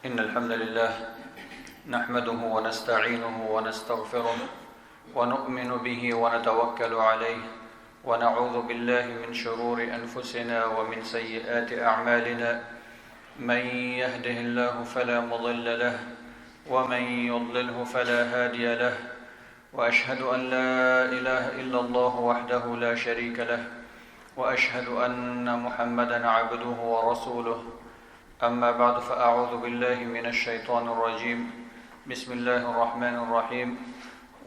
إن الحمد لله نحمده ونستعينه ونستغفره ونؤمن به ونتوكل عليه ونعوذ بالله من شرور أنفسنا ومن سيئات أعمالنا من يهده الله فلا مضل له ومن يضلله فلا هادي له واشهد ان لا اله الا الله وحده لا شريك له واشهد ان محمدا عبده ورسوله اما بعد فاعوذ بالله من الشيطان الرجيم بسم الله الرحمن الرحيم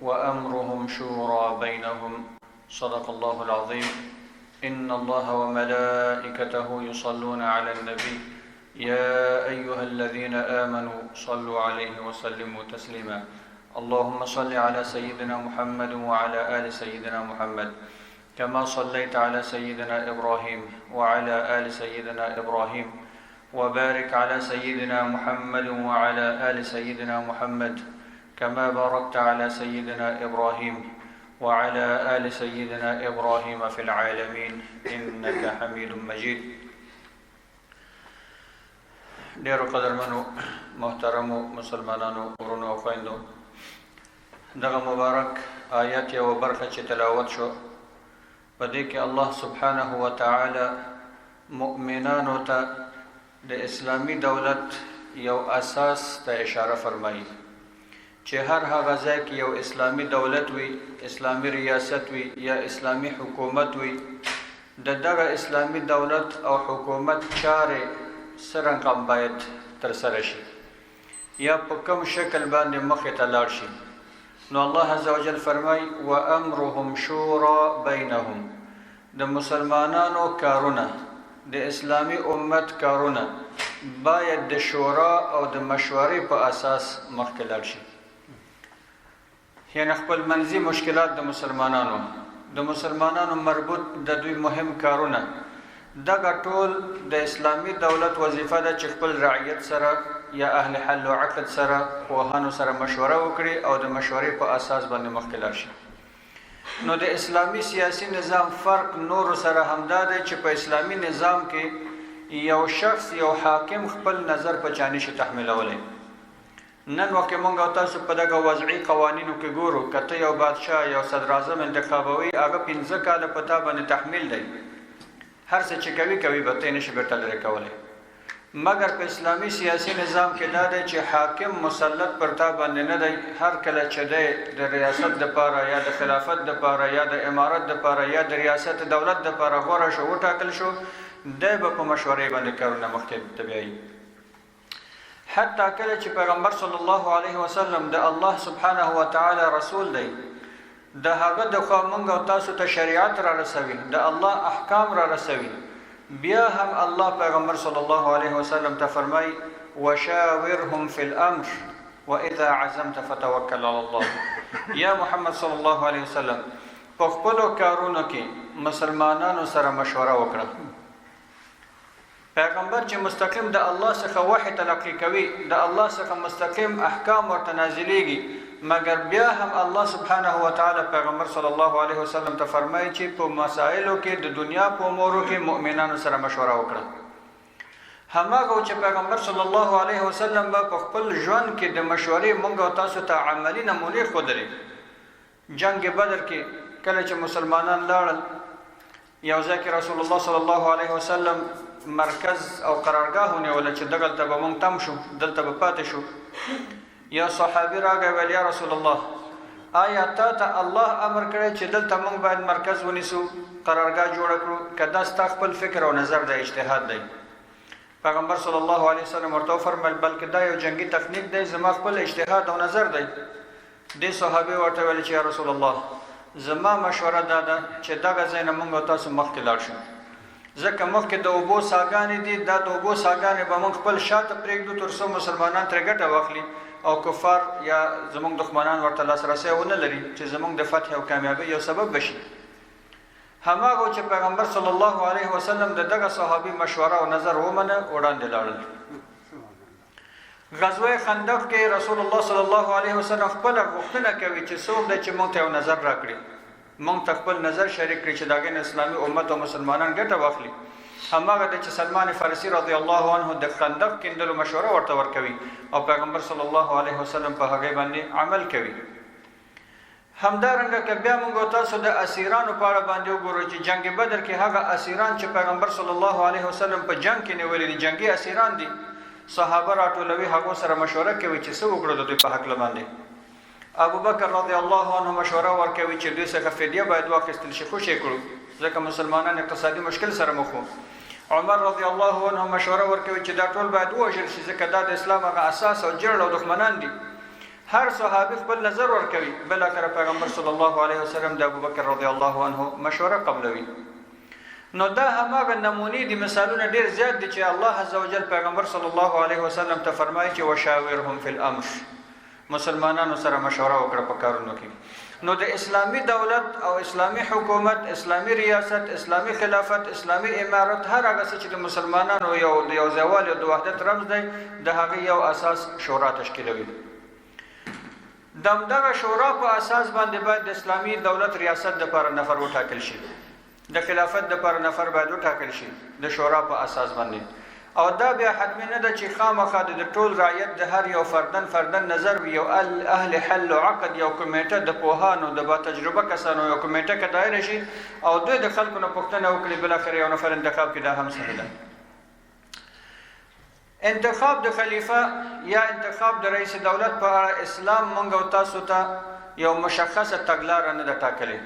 وامرهم شورى بينهم صدق الله العظيم ان الله وملائكته يصلون على النبي يا ايها الذين امنوا صلوا عليه وسلموا تسليما اللهم صل على سيدنا محمد وعلى ال سيدنا محمد كما صليت على سيدنا ابراهيم وعلى ال سيدنا ابراهيم وبارك على سيدنا محمد وعلى ال سيدنا محمد كما باركت على سيدنا ابراهيم وعلى ال سيدنا ابراهيم في العالمين انك حميد مجيد ډیرو قدرمنو محترمو مسلمانانو ورونو او خویندو دغه مبارک آیت یو برخه چې تلاوت شو په دې کې الله سبحانه و تعالی مؤمنانو ته د اسلامي دولت یو اساس ته اشاره فرمایي چې هر هغه ځای کې یو اسلامي دولت وي، اسلامي ریاست وي یا اسلامي حکومت وي، د دغه اسلامي دولت او حکومت چارې څه رقم باید ترسره شي یا په کوم شکل باندې مخې ته لاړ شي. نو الله عزوجل فرمایي وامرهم شورا بینهم د مسلمانانو کارونه، د اسلامي امت کارونه باید د شورا او د مشورې په اساس مخکې لاړ شي. یعنی خپل منځي مشکلات د مسلمانانو، د مسلمانانو مربوط د دوی مهم کارونه، دغه ټول د اسلامي دولت وظیفه ده چې خپل رعیت سره یا اهل حل و عقد سره، پوهانو سره مشوره وکړي او د مشورې په اساس باندې مخکې لاړ شي. نو د اسلامي سیاسي نظام فرق نورو سره همدا دی چې په اسلامي نظام کې یو شخص یو حاکم خپل نظر په چا نشي تحمیلولی. نن وخت کې مونږ او تاسو په دغه وضعي قوانینو کې ګورو که ته یو بادشاه یو صدراعظم انتخابوي هغه 5 کاله په تا باندې تحمیل دی، هر څه چې کوي کوي به، ته یې نشي بیرته لرې کولی. مګر په اسلامي سیاسي نظام کې دا دی چې حاکم مسلط پر تا باندې نه دی. هر کله چې دی د ریاست دپاره یا د خلافت دپاره یا د امارت دپاره یا د ریاست دولت دپاره غوره شو، وټاکل شو، دی به په مشورې باندې کارونه مخکې ته بیایي. حتی کله چې پیغمبر صلی الله علیه وسلم د الله سبحانه وتعالی رسول دی، د هغه د خوا مونږ او تاسو ته شریعت را رسوي، د الله احکام را رسوي، بیا هم الله پیغمبر صلی الله علیه وسلم ته فرمایي وشاورهم فی الامر واذا عزمت فتوکل علی الله. یا محمد صلی الله علیه وسلم، په خپلو کارونو کې مسلمانانو سره مشوره وکړه. پیغمبر چې مستقیم د الله څخه وحی تلقي کوي، د الله څخه مستقیم احکام ورته نازلېږي، مګر بیا هم الله سبحانه وتعالی پیغمبر صلی الله علیه وسلم ته فرمایي چې په مسایلو کې، د دنیا په امورو کې مؤمنانو سره مشوره وکړه. هماغه چې پیغمبر صلی الله علیه وسلم به په خپل ژوند کې د مشورې مونږ او تاسو ته عملي نمونې ښودلې. جنګ بدر کې کله چې مسلمانان لاړل، یو ځای کې رسول الله صلی الله علیه وسلم مرکز او قرارګاه ونیوله چې دغلته به مونږ تم شو، دلته به پاتې شو. یو صحابي راغی، ویل یا رسول الله، آیا تا ته الله امر کړی چې دلته مونږ باید مرکز ونیسو، قرارګاه جوړه کړو، که دا ستا خپل فکر او نظر دی، اجتهاد دی؟ پیغمبر صلی الله علیه وسلم ورته وفرمایل بلکې دا یو جنګي تکنیک دی، زما خپل اجتهاد او نظر دی. دې صحابي ورته ویل چې یا رسول الله، زما مشوره دا ده چې دغه ځای نه مونږ او تاسو مخکې لاړ شو، ځکه مخکې د اوبو څاګانې دي، دا د اوبو څاګانې به مونږ خپل شاته پرېږدو تر څو مسلمانان ترې ګټه واخلي او کفار یا زمونږ دښمنان ورته لاسرسی ونه لري چې زمونږ د فتح او کامیابۍ یو سبب به شي. هماغه چې پیغمبر صلی الله علیه وسلم د دغه صحابي مشوره او نظر ومنه، وړاندې لاړل. غزوه خندق کې رسول الله صلی الله علیه وسلم خپل غوښتنه کوي چې څوک دی چې مونږ ته یو نظر راکړي، مونږ ته خپل نظر شریک کړي چې د هغې نه اسلامي امت او مسلمانان ګټه واخلي. هماغه دی چې سلمان فارسي رضی الله عنه د خندق کیندلو مشوره ورته ورکوي او پیغمبر صلی الله علیه وسلم په هغې باندې عمل کوي. همدارنګه که بیا موږ او تاسو د اسیرانو په اړه باندې وګورو چې جنګ بدر کې هغه اسیران چې پیغمبر صلی الله علیه وسلم په جنګ کې نیولي دي، جنګي اسیران دي، صحابه راټولوي، هغو سره مشوره کوي چې څه وکړو د دوی په هکله باندې. ابوبکر رضی الله عنه مشوره ورکوي چې دوی څخه فدیه باید واخیستل شي، خوشې کړو، ځکه مسلمانان اقتصادي مشکل سره مخ وو. عمر رضی الله عنه مشوره ورکوي چې دا ټول باید ووژل شي، ځکه دا د اسلام هغه اساس او جرړ او دښمنان دي. هر صحابي خپل نظر ورکوي، بالاخره پیغمبر صلی الله علیه وسلم د ابوبکر رضی الله عنه مشوره قبلوي. نو دا هماغه نمونې دي، مثالونه ډېر زیات دي چې الله عزوجل پیغمبر صلی الله علیه وسلم ته فرمایي چې وشاورهم فی الامر، مسلمانانو سره مشوره وکړه په کارونو کې. نو د اسلامي دولت او اسلامي حکومت، اسلامي ریاست، اسلامي خلافت، اسلامي امارت، هر هغه څه چې د مسلمانانو یو د یو ځایوالي او د وحدت رمز دی، د هغې یو اساس شورا تشکیلوي. د همدغه شورا په اساس باندې باید د اسلامي دولت ریاست دپاره نفر وټاکل شي، د خلافت دپاره نفر باید وټاکل شي د شورا په اساس باندې. او دا بیا حتمي نه ده چې خامخا د ټول رعیت د هر یو فردن فردن نظر وي. یو اهل حل و عقد، یو کمیټه د پوهانو د با تجربه کسانو یو کمیټه که دایره شي او دوی د خلکو نه پوښتنه وکړي، بالاخره یو نفر انتخاب کړي، دا هم صحیح ده. انتخاب د خلیفه یا انتخاب د رئیس دولت په اړه اسلام مونږ او تاسو ته یو مشخصه تګلاره نه ده ټاکلې.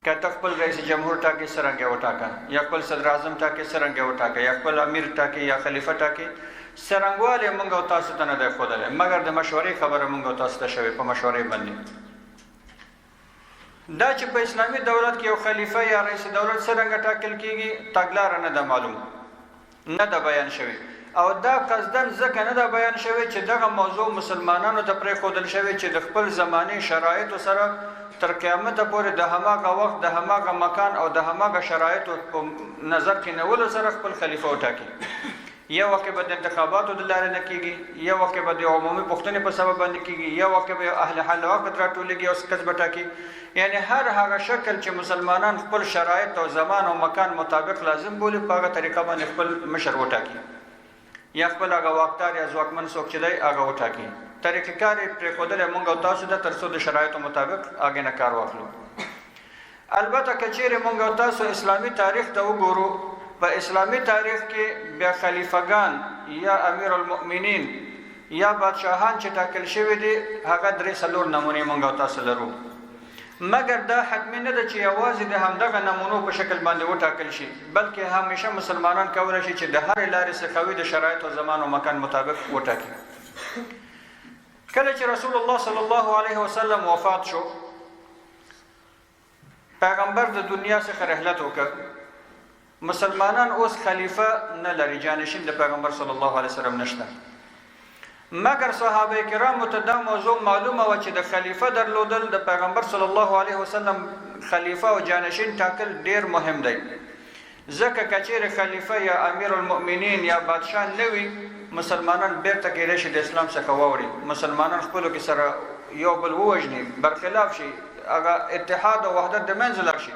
که ته خپل رئیس جمهور ټاکې څرنګه وټاکه، یا خپل صدراعظم ټاکې څرنګه وټاکه، یا خپل امیر ټاکې یا خلیفه ټاکې، څرنګوالی مونږ او تاسو ته نه دی ښودلی، مګر د مشورې خبره مونږ او تاسو ته شوې په مشورې باندې. دا چې په اسلامي دولت کې یو خلیفه یا رئیس دولت څرنګه ټاکل کیږي، تګلاره نه ده معلوم، نه ده بیان شوې. او دا قصداً ځکه نه ده بیان شوې چې دغه موضوع مسلمانانو ته پرېښودل شوې چې د خپل زمانې شرایطو سره تر قیامته پورې د هماغه وخت، د هماغه مکان او د هماغه شرایطو په نظر کې نیولو سره خپل خلیفه وټاکي. یو وخت کې به د انتخاباتو د لارې نه کېږي، یو وخت کې به د عمومي پوښتنې په سبب باندې کېږي، یو وخت کې به یو اهل حل او عقد راټولېږي او کس به ټاکي. یعنی هر هغه شکل چې مسلمانان خپل شرایط او زمان او مکان مطابق لازم بولي، په هغه طریقه باندې خپل مشر وټاکي یا خپل هغه واکدار یا ځواکمن څوک چې دی هغه وټاکي. طریقه کار یې پرېښودلی مونږ او تاسو ته تر څو د شرایطو مطابق هغې نه کار واخلو. البته که چیرې مونږ او تاسو اسلامي تاریخ ته وګورو، په اسلامي تاریخ کې بیا خلیفګان یا امیر المؤمنین یا بادشاهان چې ټاکل شوي دي، هغه درې څلور نمونې مونږ او تاسو لرو. مګر دا حتمي نه ده چې یوازې د همدغه نمونو په شکل باندې وټاکل شي، بلکې همیشه مسلمانان کولی شي چې د هرې لارې څخه وي د شرایطو، زمان او مکان مطابق وټاکي. کله چې رسول الله صلی الله علیه وسلم وفات شو، پیغمبر د دنیا څخه رحلت وکړ، مسلمانان اوس خلیفه نه لري، جانشین د پیغمبر صلی الله علیه وسلم نشته. مګر صحابه کرامو ته دا موضوع معلومه وه چې د خلیفه درلودل، د پیغمبر صلی الله علیه وسلم خلیفه او جانشین ټاکل ډیر مهم دی، ځکه که چیرې خلیفه یا امیر المؤمنین یا بادشاه نه وي، مسلمانان بیرته کیدای شي د اسلام څخه واوړي، مسلمانان خپلو کې سره یو بل ووژني، برخلاف شي، هغه اتحاد او وحدت د منځه لاړ شي.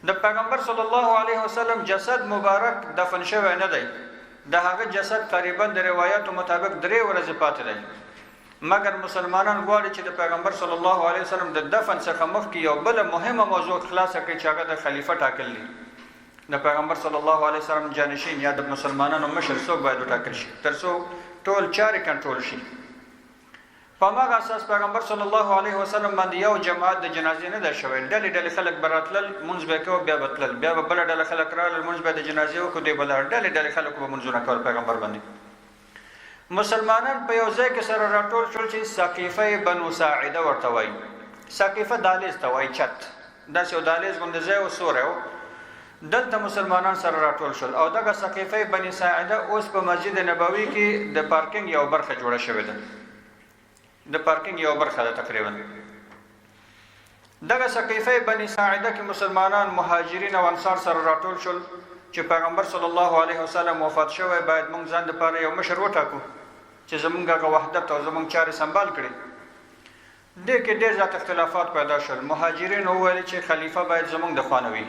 د پیغمبر صلی الله علیه وسلم جسد مبارک دفن شوی نه دی، د هغه جسد قریبا د روایاتو مطابق 3 ورځې پاتې دی. مګر مسلمانان غواړي چې د پیغمبر صلی الله علیه وسلم د دفن څخه مخکې یو بله مهمه موضوع خلاصه کړي چې هغه د خلیفه ټاکل دي. د پیغمبر صلی الله علیه وسلم جانشین یا د مسلمانانو مشر څوک باید وټاکل شي ترڅو ټول چارې کنټرول شي. په هماغه اساس پیغمبر صلی الله علیه وسلم باندې یو جماعت د جنازې نه دی شوی، ډلې ډلې خلک به راتلل، لمونځ به یې کوه، بیا به تلل، بیا به بله ډله خلک راغلل، لمونځ به یې د جنازې وکړو، دوی به لاړ، ډلې ډلې خلکو به لمونځونه کول پیغمبر باندې. مسلمانان په یو ځای کې سره راټول شول چې سقیفه بنو ساعده ورته وایي. سقیفه دهلیز ته وایي، چت داسې یو دهلیز غوندې ځای و، سوری و. دلته مسلمانان سره راټول شول او دغه سقیفه بني ساعده اوس په مسجد نبوي کې د پارکینګ یو برخه جوړه شوې ده، د پارکینګ یو برخه ده تقریبا. دغه سقیفه بني ساعده کې مسلمانان مهاجرین او انصار سره راټول شول چې پیغمبر صلی الله علیه وسلم وفات شوی، باید موږ ځان دپاره یو مشر وټاکو چې زموږ هغه وحدت او زموږ چارې سنبال کړي. دې کې ډېر زیات اختلافات پیدا شول. مهاجرین وویل چې خلیفه باید زموږ د خوا نه وي،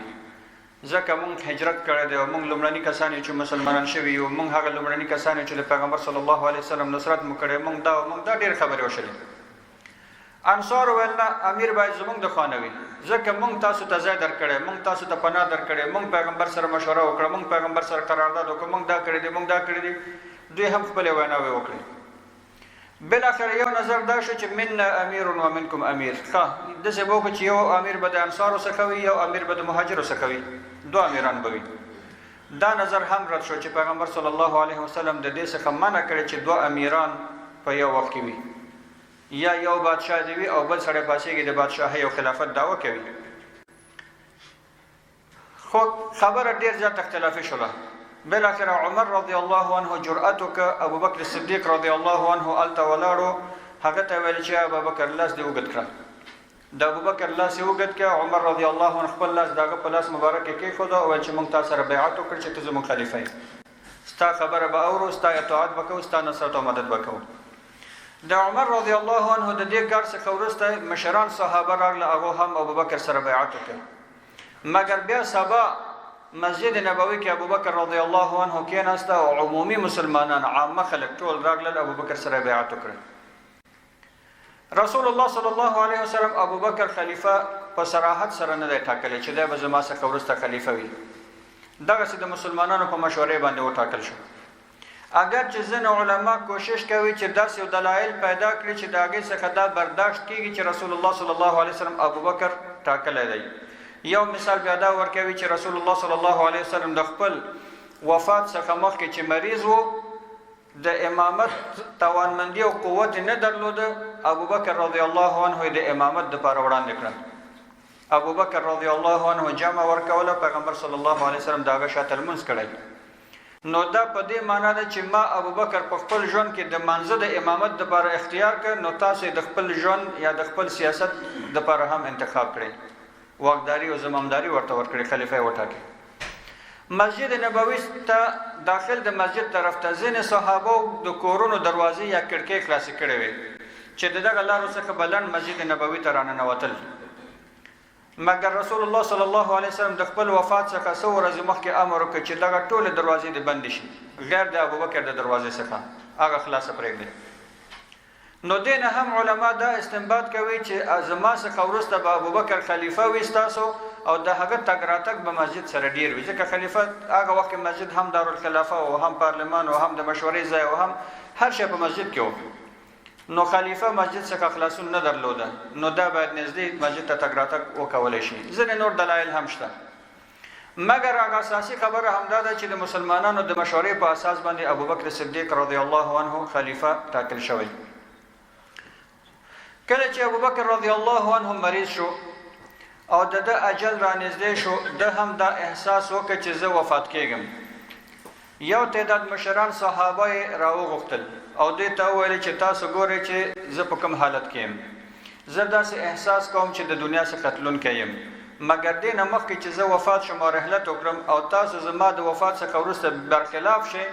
ځکه مونږ هجرت کړی دی او مونږ لومړني کسان یو چې مسلمانان شوي یو، مونږ هغه لومړني کسان یو چې د پیغمبر صلی الله علیه وسلم نصرت مو کړی، مونږ دا او مونږ دا، ډېرې خبرې وشولې. انصارو ویل نه، امیر باید زمونږ د خوا نه وي، ځکه مونږ تاسو ته ځای درکړی، مونږ تاسو ته پناه درکړې، مونږ پیغمبر سره مشوره وکړه، مونږ پیغمبر سره قرارداد وکړ، مونږ دا کړي دي، مونږ دا کړي دي. دوی هم خپلې ویناوې وکړې. بالاخره یو نظر دا شو چې منا امیر و منکم امیر، ښه داسې به وکړو چې یو امیر به د انصارو څخه وي، یو امیر به د مهاجرو څخه وي، دوه امیران به وي. دا نظر هم رد شو چې پیغمبر صلی الله علیه وسلم د دې څخه منع کړې چې دوه امیران په یو وخت کې وي، یا یو بادشاه دی وي او بل سړی پاڅېږي د بادشاهۍ او خلافت دعوه کوي. خو خبره ډېر زیات اختلافي شوله. بالاخره عمر رضی الله عنه جرأت وکړ، ابوبکر صدیق رضی الله عنه هلته ولاړو، هغه ته ویل چې ابوبکر لاس دې اوږد کړه. د ابوبکر لاس یې اوږد کړ، عمر رضی الله عنه خپل لاس د هغه په لاس مبارک کې کېښود او ویل چې موږ تا سره بیعت وکړ چې ته زموږ خلیفه یې، ستا خبره به اورو، ستا اطاعت به کوو، ستا نصرت او مدد به کوو. د عمر رضی الله عنه د دې کار څخه وروسته مشران صحابه راغله، هغو هم ابوبکر سره بیعت وکړ. مګر بیا سبا مسجد نبوي کې ابوبکر رضی الله عنه کېناسته او عمومي مسلمانان، عامه خلک ټول راغلل، ابوبکر سره بیعت وکړ. رسول الله صلی الله علیه وسلم ابوبکر خلیفه په صراحت سره نه دی ټاکلی چې دی به زما څخه وروسته خلیفه وي، دغسې د مسلمانانو په مشورې باندې وټاکل شو. اګر چې ځینې علما کوشش کوي چې داسې یو دلایل پیدا کړي چې د هغې څخه دا برداشت کیږي چې رسول الله صلی الله علیه وسلم ابوبکر ټاکلی دی. یو مثال بیا دا ورکوي چې رسول الله صلی الله علیه وسلم د خپل وفات څخه مخکې چې مریض و، د امامت توانمندي او قوت نه درلوده، ابوبکر رضی الله عنه یې د امامت دپاره وړاندې کړه. ابوبکر رضی الله عنه جمع ورکوله، پیغمبر صلی الله علیه وسلم د هغه شاته لمونځ کړی. نو دا په دې معنی ده چې ما ابوبکر په خپل ژوند کې د مانځه د امامت دپاره اختیار کړ، نو تاسو یې د خپل ژوند یا د خپل سیاست دپاره هم انتخاب کړئ، واکداري او زمامداري ورته ورکړئ، خلیفه یې وټاکئ. مسجد نبوي ته داخل د مسجد طرف ته ځینې صحابو د کورونو دروازې یا کړکۍ خلاصې کړې وې چې د دغه لارو څخه به لنډ مسجد نبوي ته راننوتل. مګر رسول الله صلی الله علیه وسلم د خپل وفات څخه څو ورځې مخکې امر وکړ چې دغه ټولې دروازې دې بندې شي، غیر د ابوبکر د دروازې څخه، هغه خلاصه پرېږدئ. نو دې نه هم علما دا استنباط کوي چې زما څخه وروسته به ابوبکر خلیفه وي ستاسو، او د هغه تګ راتګ به مسجد سره ډیر وي، ځکه خلیفه هغه وخت کې مسجد هم دارالخلافه او هم پارلمان او هم د مشورې ځای او هم هر شی په مسجد کې و. نو خلیفه مسجد څخه خلاصون نه درلوده، نو دا باید نږدې مسجد ته تګ راتګ وکولی شي. ځینې نور دلایل هم شته، مګر هغه اساسي خبره همدا ده چې د مسلمانانو د مشورې په اساس باندې ابوبکر صدیق رضی الله عنه خلیفه ټاکل شوی. کله چې ابوبکر رضی الله عنه مریض شو او د ده اجل رانږدې شو، ده هم دا احساس وکړ چې زه وفات کېږم. یو تعداد مشران صحابه یې راوغوښتل او دوی ته وویل چې تاسو ګورئ چې زه په کوم حالت کې یم، زه داسې احساس کوم چې د دنیا څخه تلونکی یم، مګر دې نه مخکې چې زه وفات شم او رحلت وکړم او تاسو زما د وفات څخه وروسته برخلاف شئ،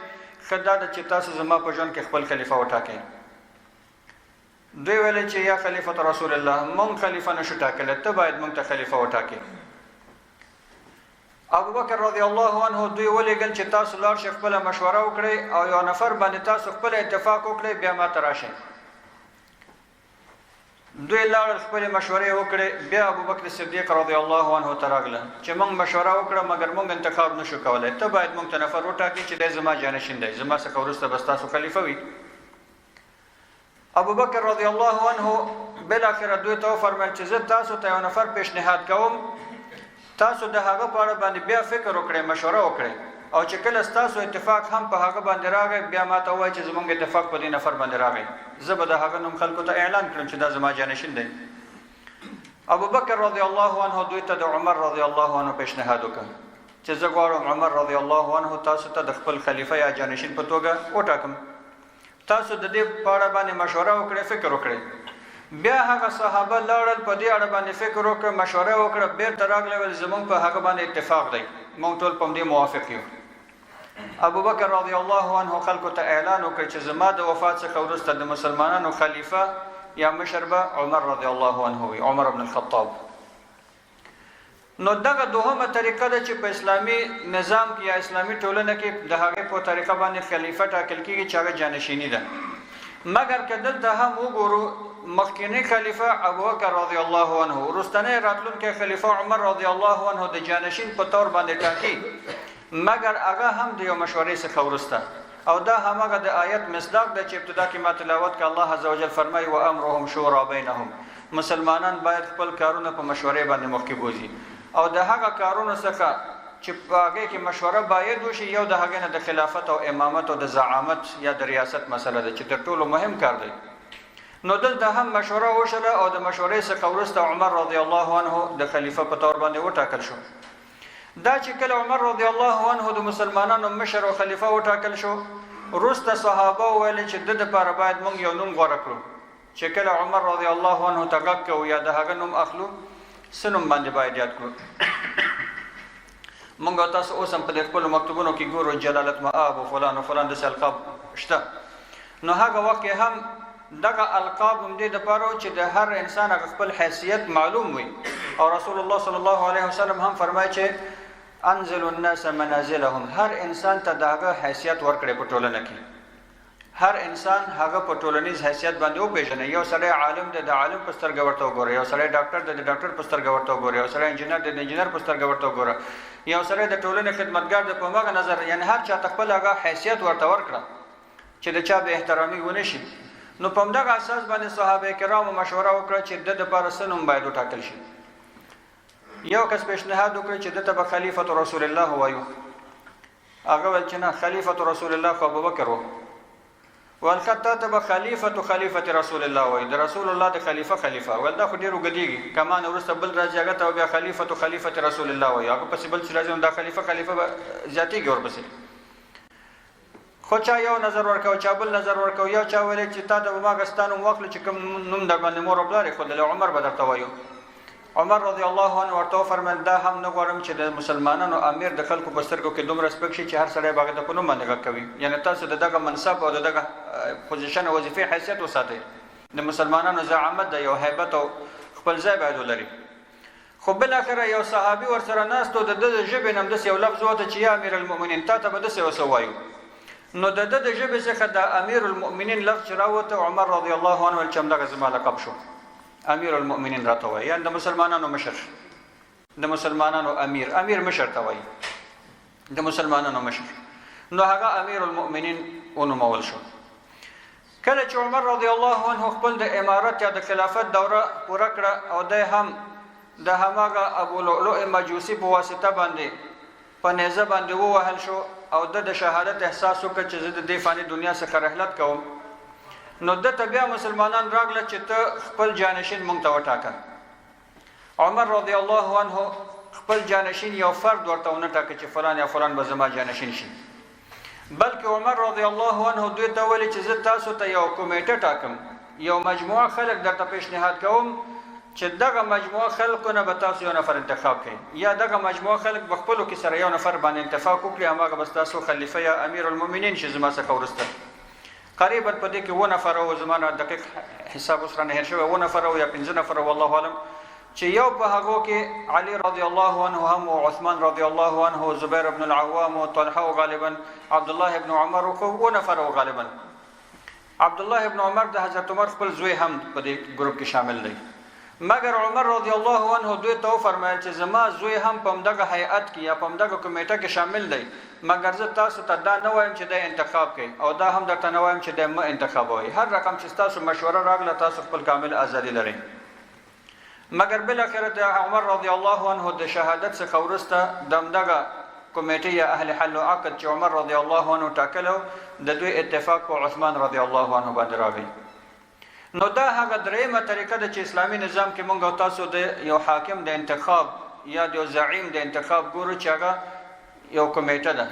ښه دا ده چې تاسو زما په ژوند کې خپل خلیفه وټاکئ. دوی ویل چې یا خلیفة رسول الله، مونږ خلیفه نشو ټاکلی، ته باید مونږ ته خلیفه وټاکې. ابوبکر رضی الله عنه دوی ولېږل چې تاسو لاړ شئ، خپله مشوره وکړئ او یو نفر باندې تاسو خپله اتفاق وکړئ، بیا ما ته راشئ. دوی لاړل، خپلې مشورې وکړې، بیا ابوبکر صدیق رضی الله عنه ته راغله چې مونږ مشوره وکړه مګر مونږ انتخاب نشو کولی، ته باید مونږ ته نفر وټاکې چې دی زما جانشین دی، زما څخه وروسته به ستاسو خلیفه وي. ابوبکر رضی الله عنه بالاخره دوی ته وفرمایل چې زه تاسو ته یو نفر پیشنهاد کوم، تاسو د هغه په اړه باندې بیا فکر وکړئ، مشوره وکړئ، او چې کله ستاسو اتفاق هم په هغه باندې راغی بیا ما ته ووایئ چې زمونږ اتفاق په دې نفر باندې راغی، زه به د هغه نوم خلکو ته اعلان کړم چې دا زما جانشین دی. ابوبکر رضی الله عنه دوی ته د عمر رضی الله عنه پیشنهاد وکړ چې زه غواړم عمر رضی الله عنه تاسو ته د خپل خلیفه یا جانشین په توګه وټاکم، تاسو د دې په اړه باندې مشوره وکړئ، فکر وکړئ. بیا هغه صحابه لاړل، په دې اړه باندې فکر وکړ، مشوره وکړه، بیرته راغله ویل زمونږ په هغه باندې اتفاق دی، مونږ ټول په دې موافق یو. ابوبکر رضی الله عنه خلکو ته اعلان وکړ چې زما د وفات څخه وروسته د مسلمانانو خلیفه یا مشر به عمر رضی الله عنه وي، عمر بن الخطاب. نو دغه دوهمه طریقه ده چې په اسلامي نظام کې یا اسلامي ټولنه کې د هغې په طریقه باندې خلیفه ټاکل کیږي چې هغه جانشیني ده. مګر که دلته هم وګورو، مخکینی خلیفه ابوبکر رضی الله عنه، وروستنی راتلونکی خلیفه عمر رضی الله عنه د جانشین په طور باندې ټاکي، مګر هغه هم د یو مشورې څخه وروسته. او دا همغه د آیت مصداق دی چې ابتدا کې ما تلاوت کړ، الله عزوجل فرمایي وامرهم شورا بینهم، مسلمانان باید خپل کارونه په مشورې باندې مخکې بوځي. او د هغه کارونو څخه چې په هغې کې مشوره باید وشي، یو د هغې نه د خلافت او امامت او د زعامت یا د ریاست مسله ده چې تر ټولو مهم کار دی. نو دلته هم مشوره وشله او د مشورې څخه وروسته عمر رضی الله عنه د خلیفه په طور باندې وټاکل شو. دا چې کله عمر رضی الله عنه د مسلمانانو مشر او خلیفه وټاکل شو، وروسته صحابه وویل چې د ده لپاره باید موږ یو نوم غوره کړو چې کله عمر رضی الله عنه ته غږ کوو یا د هغه نوم اخلو، څه نوم باندې باید یاد کړو. موږ او تاسو اوس هم په دې خپلو مکتوبونو کې ګورو جلالت مآب او فلان او فلان داسې القاب شته. نو هغه وخت کې هم دغه القاب هم دې دپاره و چې د هر انسان هغه خپل حیثیت معلوم وي. او رسول الله صلی الله علیه وسلم هم فرمایي چې انزل الناس منازلهم، هر انسان ته د هغه حیثیت ورکړي په ټولنه کې، هر انسان هغه په ټولنیز حیثیت باندې وپېژني. یو سړی عالم دی، د عالم په سترګه ورته وګوره، یو سړی ډاکټر دی، د ډاکټر په سترګه ورته وګوره، یو سړی انجینر دی، د انجینر په سترګه ورته وګوره، یو سړی د ټولنې خدمتګار دی، په هماغه نظر، یعنې هر چا ته خپل هغه حیثیت ورته ورکړه چې د چا بې احترامي ونه شي. نو په همدغه اساس باندې صحابه کرامو مشوره وکړه چې د ده دپاره څه نوم باید وټاکل شي. یو کس پیشنهاد وکړ چې ده ته به خلیفة رسول الله وایو. هغه ویل چې نه، خلیفة رسول الله خو ابوبکر و. ویل ښه، تا ته به خلیفة خلیفة رسول الله وایو، د رسول الله د خلیفه خلیفه. ویل دا خو ډېر اوږدېږي، که ما نه وروسته بل راځي هغه ته به بیا خلیفة خلیفة رسول الله وایو، هغه پسې بل چې راځي نو دا خلیفه خلیفه به زیاتېږي ورپسې. خو چا یو نظر ورکاو، چا بل نظر ورکاو. یو چا ویل چې تا ته به ما ستا نوم واخلو چې کوم نوم در باندې مور او پلار ایښودلی، عمر به درته وایو. عمر رضی الله عنه ورته وفرمایل دا هم نه غواړم چې د مسلمانانو امیر د خلکو په سترګو کې دومره سپک شي چې هر سړی به هغه ته په نوم باندې غږ کوي. یعنې تاسو د دغه منصب او د دغه پوزیشن او وظیفې حیثیت وساتئ. د مسلمانانو زعامت د یو هیبت او خپل ځای باید ولري. خو بالاخره یو صحابي ورسره ناست و، د ده د ژبې نه همداسې یو لفظ ووته چې یا امیر المؤمنین، تا ته به داسې یو څه وایو. نو د ده د ژبې څخه د امیر المؤمنین لفظ چې راووته، عمر رضی الله عنه ویل چې همدغه زما لقب شو، امیر المؤمنین راته وایي، یعنې د مسلمانانو مشر، د مسلمانانو امیر، امیر مشر ته وایي، د مسلمانانو مشر. نو هغه امیر المؤمنین ونومول شو. کله چې عمر رضی الله عنه خپل د امارت یا د خلافت دوره پوره کړه او دی هم د هماغه ابو لؤلؤ مجوسي په واسطه باندې په نیزه باندې ووهل شو او ده د شهادت احساس وکړ چې زه د دې فاني دنیا څخه رحلت کوم، نو ده ته بیا مسلمانان راغله چې ته خپل جانشین مونږ ته وټاکه. عمر رضی الله عنه خپل جانشین یو فرد ورته ونه ټاکه چې فلان یا فلان به زما جانشین شي، بلکې عمر رضی الله عنه دوی ته ویل چې زه تاسو ته یو کمیټه ټاکم، یو مجموعه خلک درته پیشنهاد کوم چې دغه مجموعه خلکو نه به تاسو یو نفر انتخاب کړئ، یا دغه مجموعه خلک به خپلو کې سره یو نفر باندې اتفاق وکړي، هماغه به ستاسو خلیفه یا امیر المؤمنین شي زما څخه وروسته. قریبا په دې کې اووه نفره وو، زما نه دقیق حساب اوس رانه هېر شوی، اووه نفره وو یا پنځه نفره وو، والله اعلم، چې یو په هغو کې علی رضی الله عنه هم و، عثمان رضی الله عنه، زبیر بن العوام و، طلحه و، غالبا عبدالله ابن عمر و، خو اووه نفره وو غالبا. عبدالله ابن عمر د حضرت عمر خپل زوی هم په دې ګروپ کې شامل دی. مګر عمر رضی الله عنه دوی ته وفرمایل چې زما زوی هم په همدغه هیئت کې یا په همدغه کمیټه کې شامل دی، مګر زه تاسو ته دا نه وایم چې دی انتخاب کړئ او دا هم درته نه وایم چې دی مه انتخابوئ، هر رقم چې ستاسو مشوره راغله تاسو خپل کامل ازادي لرئ. مګر بالاخره د عمر رضی الله عنه د شهادت څخه وروسته د همدغه کمیټې یا اهل حل و عقد چې عمر رضی الله عنه ټاکلی د دوی اتفاق په عثمان رضی الله عنه باندې راغی. نو دا هغه درېیمه طریقه ده چې اسلامي نظام کې مونږ او تاسو د یو حاکم د انتخاب یا د یو زعیم د انتخاب ګورو چې هغه یو کمیټه ده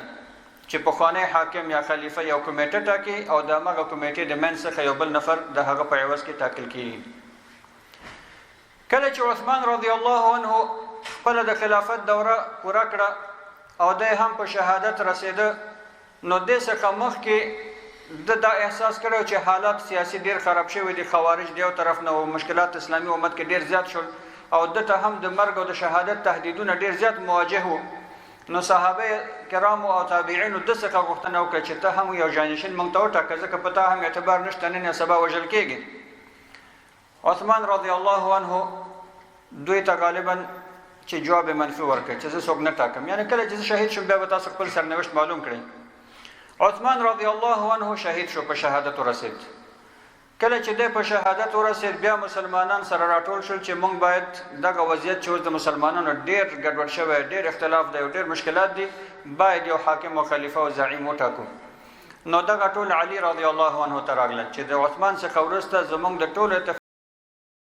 چې پخوانی حاکم یا خلیفه یو کمیټه ټاکي او د همغه کمیټې د منځ څخه یو بل نفر د هغه په عوض کې ټاکل کیږي. کله چې عثمان رضی الله عنه خپله د خلافت دوره پوره کړه او دی هم په شهادت رسېده، نو دې څخه مخکې ده دا احساس کړی و چې حالات سیاسي ډېر خراب شوي دي، خوارج د یو طرف نه وو، مشکلات اسلامي امت کې ډېر زیات شول او ده ته هم د مرګ او د شهادت تهدیدونه ډیر زیات مواجه وو. نو صحابه کرامو او تابعینو د څخه غوښتنه وکړه چې ته هم یو جانشین مونږ ته وټاکه، ځکه په تا هم اعتبار نشته، نن یا سبا وژل کېږي. عثمان رضی الله عنه دوی ته غالبا چې جواب منفي ورکړ چې زه څوک نه ټاکم، یعنی کله چې زه شهید شم بیا به تاسو خپل سرنوشت معلوم کړئ. عثمان رضی الله عنه شهید شو، په شهادت ورسید. کله چې دی په شهادت ورسید بیا مسلمانان سره راټول شول چې مونږ باید دغه وضعیت چې اوس د مسلمانانو ډیر ګډوډ شوی، ډیر اختلاف دی او ډیر مشکلات دي، باید یو حاکم او خلیفه او زعیم وټاکو. نو دغه ټول علی رضی الله عنه ته راغلل چې د عثمان څخه وروسته زمونږ د ټولو اتفاق